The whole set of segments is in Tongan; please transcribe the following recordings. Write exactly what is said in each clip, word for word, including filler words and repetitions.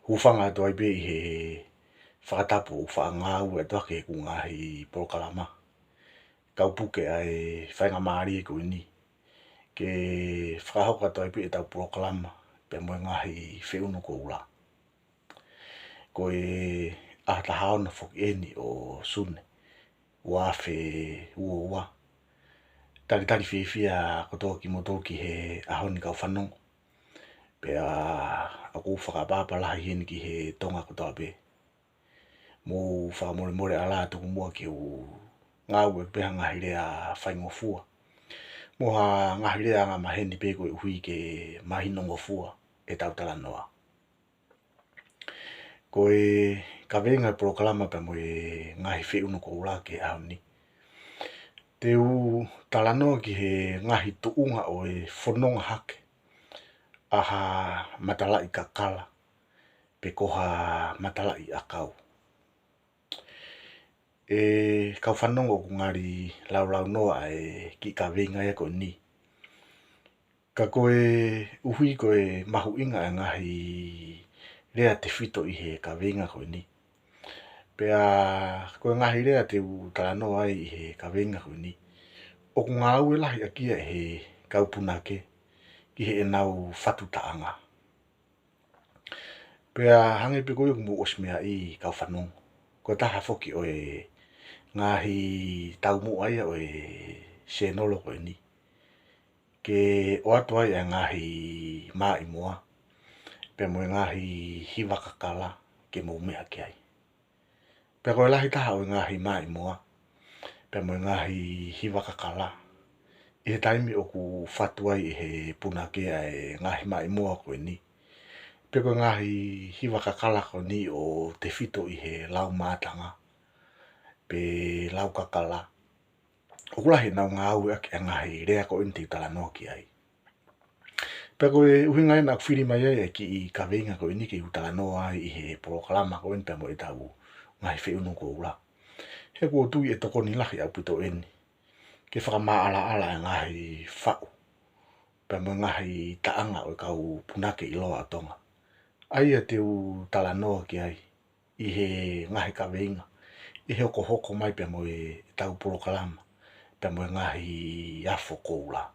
Hūfanga atu ai pē ʻi he fakatapu ʻoku faʻa ngāueʻaki ʻe he ngaahi polokalama kau puke ʻa e faingamālie ko eni ke fakahoko atu ai pē ʻetau polokalama pea mo e ngaahi feʻunu koula. Ko e ʻaho taha ono foki eni ʻo Sune, ua afe ua ua. Talitali fiefia kotoa kimoutolu ki he ʻaho ni kau fanongo. Pea ʻoku ou fakaʻapaʻapa lahi heni ki he Tonga kotoa pē. Mou fakamolemole ʻalā tuku muʻa ke u ngāueʻaki pē ha ngaahi lea faingofua mo ha ngaahi lea angamaheni pē koeʻuhi ke mahinongofua ʻetau talanoa. Ko e kaveinga e polokalama pea mo e ngaahi feʻunu koula ki he ʻaho ni, te u talanoa ki he ngaahi tuʻunga ʻo e fononga hake ʻa ha matalaʻi kakala pe ko ha matalaʻi ʻakau. ʻE kau fanongo, ʻoku ngali laulaunoa ʻa e kiʻi kaveinga ia ko eni. Ka koeʻuhi ko e mahuʻinga e ngaahi lea tefito ʻi he kaveinga ko eni, pea ko e ngaahi lea te u talanoa ai ʻi he kaveinga ko eni, ʻoku ngāue lahi ʻaki ia ʻe he kau punake ki heʻenau fatu taʻanga. Pea hangē pē ko ia ʻoku mou ʻosi meaʻi, kau fanongo, ko e taha foki ʻo e ngaahi taumuʻa ia ʻo e sēnolo ko eni, ke ʻoatu ai e ngaahi maʻimoa pea mo e ngaahi hiva kakala ke mou meʻa ki ai. Pea ko e lahi taha ʻo e ngaahi maʻimoa pea mo e ngaahi hiva kakala ʻi he taimi ʻoku fatu ai ʻe he punake ʻa e ngaahi maʻimoa ko eni, pe ko e ngaahi hiva kakala ko eni ʻo tefito ʻi he lau mātanga pe lau kakala, ʻoku lahi ʻenau ngāueʻaki e ngaahi lea ko eni te u talanoa ki ai. Pea ko e ʻuhinga ia naʻa ku fili mai ai e kiʻi kaveinga ko eni ke u talanoa ai ʻi he polokalama ko eni pea mo ʻetau ngaahi feʻunu koula, he ʻoku ou tui ʻe tokoni lahi ʻaupito eni ke fakamaʻalaʻala e ngaahi faʻu pea mo e ngaahi taʻanga ʻo e kau punake ʻiloa ʻa Tonga, ʻa ia te u talanoa ki ai ʻi he ngaahi kaveinga ʻe hokohoko mai pea mo ʻetau polokalama pea mo e ngaahi afo koula.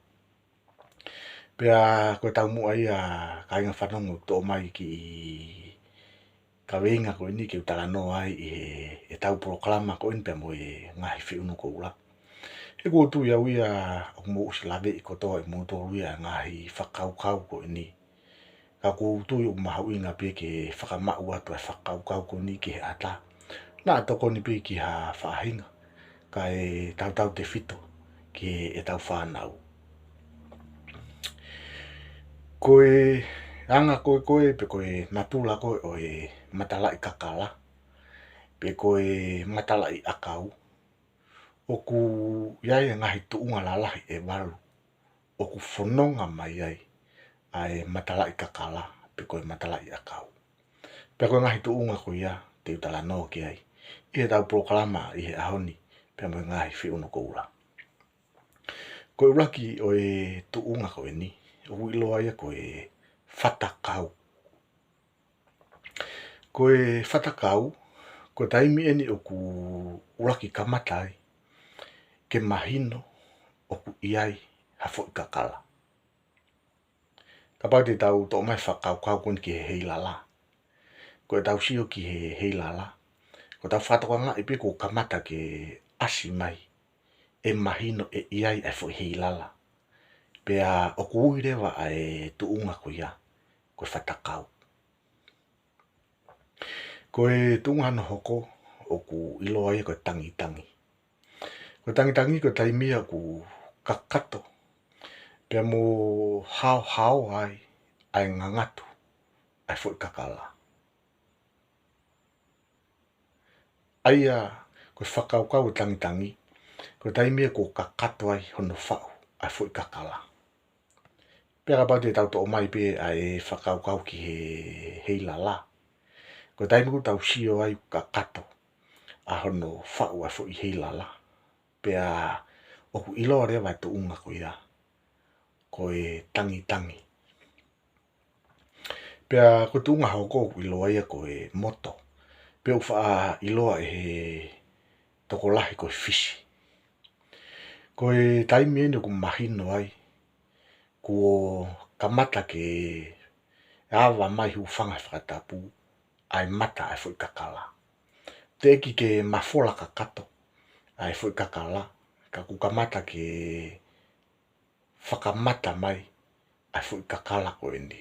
Pea ko e taumuʻa ia, kāinga fanongo, ʻoku toʻo mai e kiʻi kaveinga ko eni ke u talanoa ai ʻi he, ʻetau polokalama ko eni pea mo e ngaahi feʻunu koula, he ʻoku ou tui au ia ʻoku mou ʻosi laveʻi kotoa ʻe moutolu ia e ngaahi fakakaukau ko eni. Ka ʻoku ou tui ʻoku mahuʻinga pē ke fakamaʻu atu e fakakaukau ko eni ki he ʻata, naʻa tokoni pē ki ha faʻahinga kae tautautefito ki heʻetau fānau. Ko e anga ko ē ko ē pe ko e natula ko ē ʻo e matalaʻi kakala pe ko e matalaʻi ʻakau, ʻoku ʻi ai e ngaahi tuʻunga lalahi ʻe valu ʻoku fononga mai ai ʻa e matalaʻi kakala pe ko e matalaʻi ʻakau. Pea ko e ngaahi tuʻunga ko ia te u talanoa ki ai ʻi heʻetau polokalama ʻi he ʻaho ni pea mo e ngaahi feʻunu koula. Ko e ʻuluaki ʻo e tuʻunga ko eni, ʻoku ʻiloa ia ko e fatakau. Ko e fatakau, ko e taimi eni ʻoku ʻuluaki kamata ai ke mahino ʻoku ʻi ai ha foʻi kakala. Kapau te tau toʻo mai e fakakaukau ko eni ki he heilala, ko ʻetau sio ki he heilala, ko ʻetau fakatokangaʻi pē kuo kamata ke ʻasi mai e mahino ʻe ʻi ai e foʻi heilala. Pea ʻoku ui leva ʻa e tuʻunga ko ia ko e fatakau. Ko e tuʻunga hono hoko, ʻoku ʻiloa ia ko e tangitangi. Ko e tangitangi ko e taimi ia ʻoku kakato pea mo haohaoa ai ʻa e ngangatu ʻa e foʻi kakala. ʻA ia ko e fakakaukau e tangitangi, ko e taimi ia kuo kakato ai hono faʻu ʻa e foʻi kakala. Pea kapau te tau toʻo mai pē ʻa e fakakaukau ki he heilala, ko e taimi ʻoku tau sio ai ʻoku kakato ʻa hono faʻu ʻa e foʻi heilala, pea ʻoku ʻiloa leva e tuʻunga ko ia ko e tangitangi. Pea ko e tuʻunga hoko ʻoku ʻiloa ia ko e moto. Pea ʻoku faʻa ʻiloa ʻe he tokolahi ko e fisi. Ko e taimi eni ʻoku mahino ai, kuo kamata ke ava mai, hūfanga he fakatapu, ʻa e mata ʻa e foʻi kakala. Teʻeki ke mafola kakato ʻa e foʻi kakala, ka kuo kamata ke fakamata mai ʻa e foʻi kakala ko eni,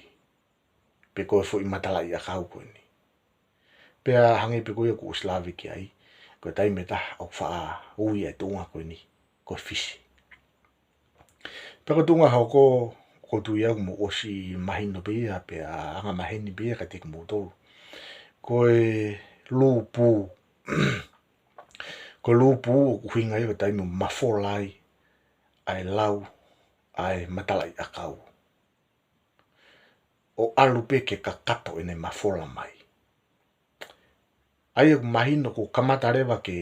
pe ko e foʻi matalaʻiʻakau ko eni. Pea hangē pē ko ia kuo ʻosi lave ki ai, ko e taimi ʻe taha ʻoku faʻa ui ʻa e tuʻunga ko eni ko e fisi. Pea ko e tuʻunga hoko, ʻoku ou tui au kuo mou ʻosi mahino pē ia, pea angamaheni pē ia kiate kimoutolu, ko e lūpū. Ko e lūpū ʻoku ʻuhinga ia ko e taimi ʻoku mafola ai ʻa e lau ʻa e matalaʻiʻakau, ʻo ʻalu pē ke kakato ʻene mafola mai. ʻA ia ʻoku mahino kuo kamata leva ke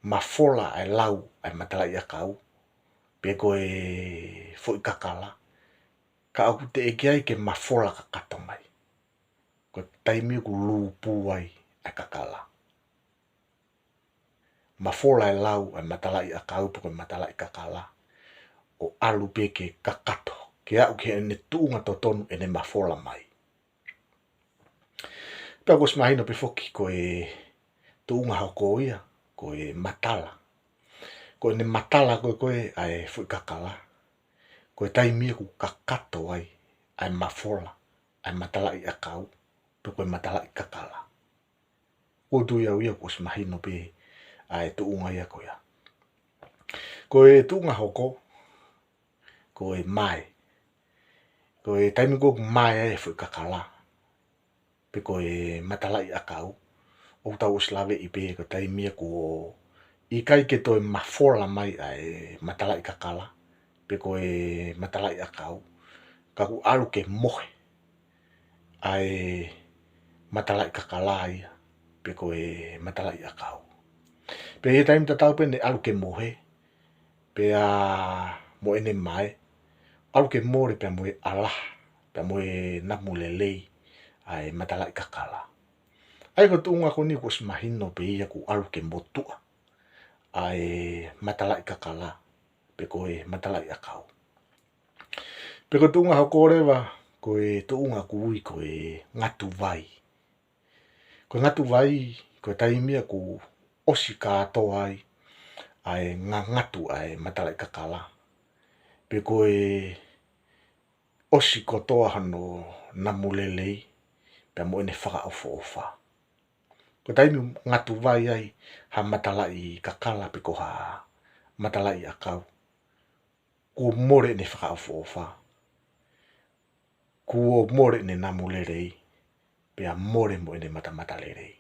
mafola ʻa e lau ʻa e matalaʻiʻakau, pe ko e foʻi kakala, ka ʻoku teʻeki ai ke mafola kakato mai. Ko e taimi ʻoku lūpū ai ʻa e kakala. Mafola e lau ʻa e matalaʻiʻakau pe ko e matalaʻikakala, ʻo ʻalu pē ke kakato, ke aʻu ki heʻene tuʻunga totonu ʻene mafola mai. Pea kuo ʻosi mahino pē foki ko e tuʻunga hoko ia ko e matala. Ko ʻene matala ko ē ko ē ʻa e foʻi kakala, ko e taimi ia ʻoku kakato ai ʻa e mafola ʻa e matalaʻiʻakau pe ko e matalaʻikakala. ʻOku ou tui au ia kuo ʻosi mahino pē ʻa e tuʻunga ia ko ia. Ko e tuʻunga hoko, ko e mae. Ko e taimi ko ē ʻoku mae ai e foʻi kakala, pe ko e matalaʻiʻakau, ʻoku tau ʻosi laveʻi pē ko e taimi ia kuo ʻikai ke toe mafola mai ʻa e matalaʻikakala pe ko e matalaʻiʻakau, ka kuo ʻalu ke mohe ʻa e matalaʻikakala ia pe ko e matalaʻiʻakau. Pea ʻi he taimi tatau pē ʻene ʻalu ke mohe, pea mo ʻene mae, ʻalu ke mole pea mo e ʻalaha, pea mo e namu lelei ʻa e matalaʻikakala. ʻA ia ko e tuʻunga ko eni kuo ʻosi mahino pē ia kuo ʻalu ke motuʻa ʻa e matalaʻikakala pe ko e matalaʻiʻakau. Pea ko e tuʻunga hoko leva, ko e tuʻunga ʻoku ui ko e ngatuvai. Ko e ngatuvai, ko e taimi ia ʻoku ʻosi kātoa ai ʻa e ngangatu ʻa e matalaʻikakala, pe ko e ʻosi kotoa hono namu lelei pea mo ʻene fakaʻofoʻofa. Ko e taimi ʻoku ngatuvai ai ha matalaʻikakala pe ko ha matalaʻiʻakau, kuo mole ʻene fakaʻofoʻofa, kuo mole ʻene namu lelei, pea mole mo ʻene matamatalelei.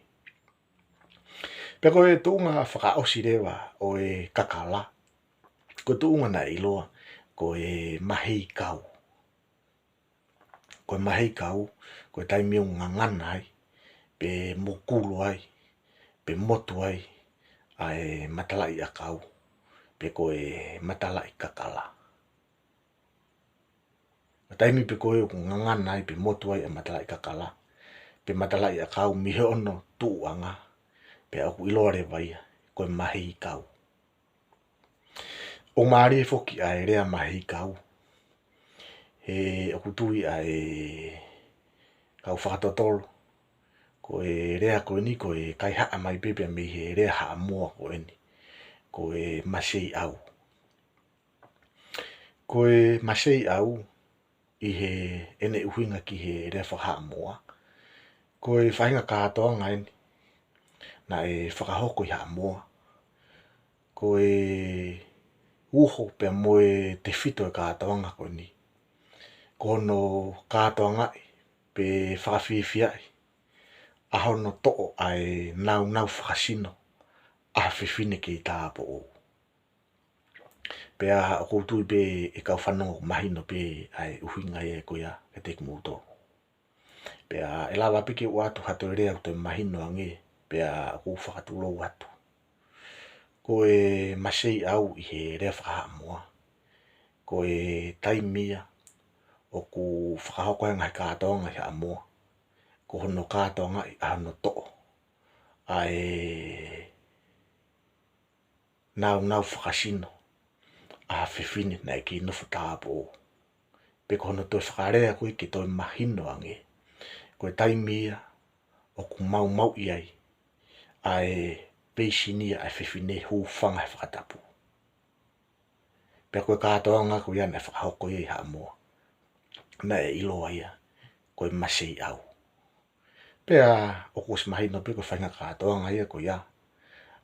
Pea ko e tuʻunga fakaʻosi leva ʻo e kakala, ko e tuʻunga naʻe ʻiloa ko e maheikau. Ko e maheikau, ko e taimi ʻoku ngangana ai, pe mokulu ai, pe motu ai ʻa e matalaʻiʻakau, pe ko e matalaʻikakala. Ko e taimi pē ko ē ʻoku ngangana ai pe motu ai ʻa e matalaʻikakala pe matalaʻiʻakau mei hono tuʻuʻanga, pea ʻoku ʻiloa leva ia ko e maheikau. ʻOku mālie foki ʻa e lea maheikau, he ʻoku tui ʻa e kau fakatotolo, ko e lea ko eni ko e kaihaʻa mai pē pea mei he lea Haʻamoa ko eni, ko e maseiʻau. Ko e maseiʻau ʻi heʻene ʻuhinga ki he lea faka-Haʻamoa, ko e faʻahinga kātoanga eni naʻe fakahoko ʻi Haʻamoa. Ko e uho pea mo e tefito e kātoanga ko eni, ko hono kātoangaʻi pe fakafiefiaʻi ʻa hono toʻo ʻa e naunau fakasino ʻa ha fefine kei tāupoʻou. Pea ʻoku ou tui pē ʻe kau fanongo ʻoku mahino pē ʻa e ʻuhinga ia ko ia kiate kimoutolu. Pea ʻe lava pē ke u ʻoatu ha toe lea ʻoku toe mahino ange, pea ʻoku ou fakatulou atu. Ko e maseiʻau ʻi he lea faka-Haʻamoa, ko e taimi ia ʻoku fakahoko ai e ngaahi kātoanga ʻi Haʻamoa, ko hono kātoangaʻi ʻa hono toʻo ʻa e nāunau fakasino ʻa ha fefine naʻe kei nofo tāupoʻou. Pe ko hono toe fakalea ko ē ke toe mahino ange, ko e taimi ia ʻoku maumauʻi ai ʻa e peisini ia ʻa e fefine, hūfanga he fakatapu. Pea ko e kātoanga ko ia naʻe fakahoko ia ʻi Haʻamoa, naʻe ʻiloa ia ko e maseiʻau. Pea ʻoku ʻosi mahino pē ko e faʻahinga kātoanga ia ko ia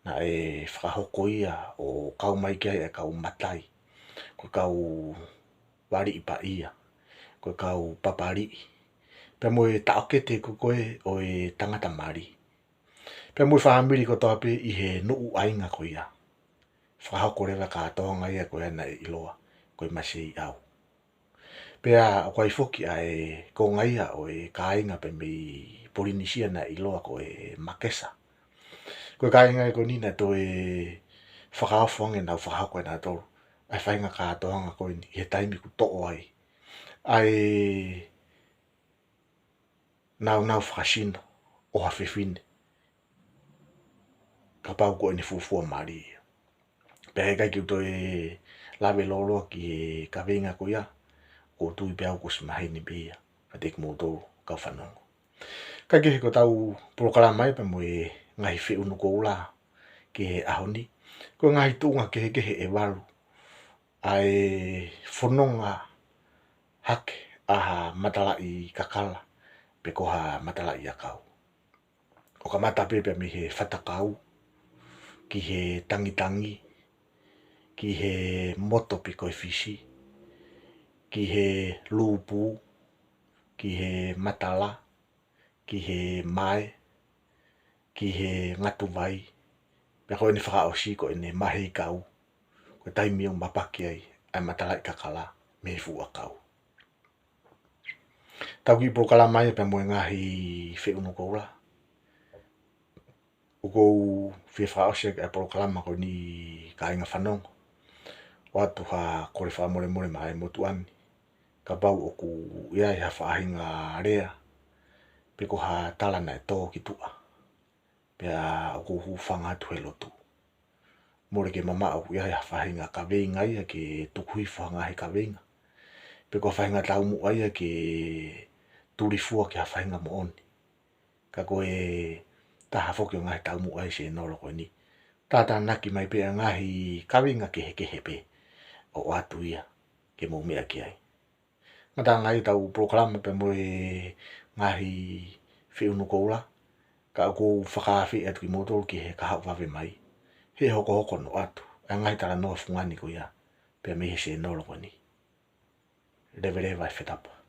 naʻe fakahoko ia ʻo kau mai ki ai e kau matai, ko e kau valiʻi paʻia, ko e kau papaliʻi, pea mo e taʻokete ko ē ʻo e tangata mali, pea mo e fāmili kotoa pē ʻi he nuʻu ʻainga ko ia. Fakahoko leva e kātoanga ia ko ia naʻe ʻiloa ko e maseiʻau. Pea ʻoku ʻi ai foki ʻa e konga ia ʻo e kāinga pē mei Polinisia naʻe ʻiloa ko e Makesa. Ko e kāinga ia ko eni naʻe toe fakaofo ange ʻenau fakahoko ʻe nautolu ʻa e faʻahinga kātoanga ko eni ʻi he taimi ʻoku toʻo ai ʻa e nāunau fakasino ʻo ha fefine, kapau ko ʻene fuofua mali ia. Pea heʻikai ke u toe lave lōloa ki he kaveinga ko ia, ʻoku ou tui pē au kuo ʻosi mahino pē ia kiate kimoutolu kau fanongo. Kae kehe, ko ʻetau polokalama ia pea mo e ngaahi feʻunu koula ki he ʻaho ni, ko e ngaahi tuʻunga kehekehe ʻe valu ʻa e fononga hake ʻa ha matalaʻi kakala pe ko ha matalaʻi ʻakau. ʻO kamata pē pea mei he fatakau, ki he tangitangi, ki he moto pe ko e fisi, ki he lūpū, ki he matala, ki he mae, ki he ngatuvai, pea ko ʻene fakaʻosi ko ʻene maheikau, ko e taimi ʻoku mapaki ai ʻa e matalaʻi kakala mei he fuʻu ʻakau. Tau kiʻi polokalama ia pea mo e ngaahi feʻunu koula. ʻOku ou fie fakaʻosi ʻaki ʻa e polokalama ko eni, kāinga fanongo, ʻoatu ha kole fakamolemole maʻa e motuʻa ni, kapau ʻoku ʻi ai ha faʻahinga lea pe ko ha tala naʻe tō ki tuʻa, pea ʻoku ou hūfanga atu he lotu. Mole ke mamaʻo ʻoku ʻi ai ha faʻahinga kaveinga ia ke tuku hifo ha ngaahi kaveinga, pe ko ha faʻahinga taumuʻa ia ke tulifua ki ha faʻahinga moʻoni. Ka ko e taha foki ʻo e ngaahi taumuʻa ʻa e sēnolo ko eni, tātānaki mai pē ʻa e ngaahi kaveinga kehekehe pē ʻo ʻoatu ia ke mou meʻa ki ai. Ngataʻanga ʻetau polokalama pea mo e ngaahi feʻunu koula, ka ʻoku ou fakaafeʻi atu kimoutolu ki he kahaʻu vave mai, he hokohoko hono ʻoatu ʻa e ngaahi talanoa fungani ko ia pea mei he sēnolo ko eni. Leveleva e fetapa.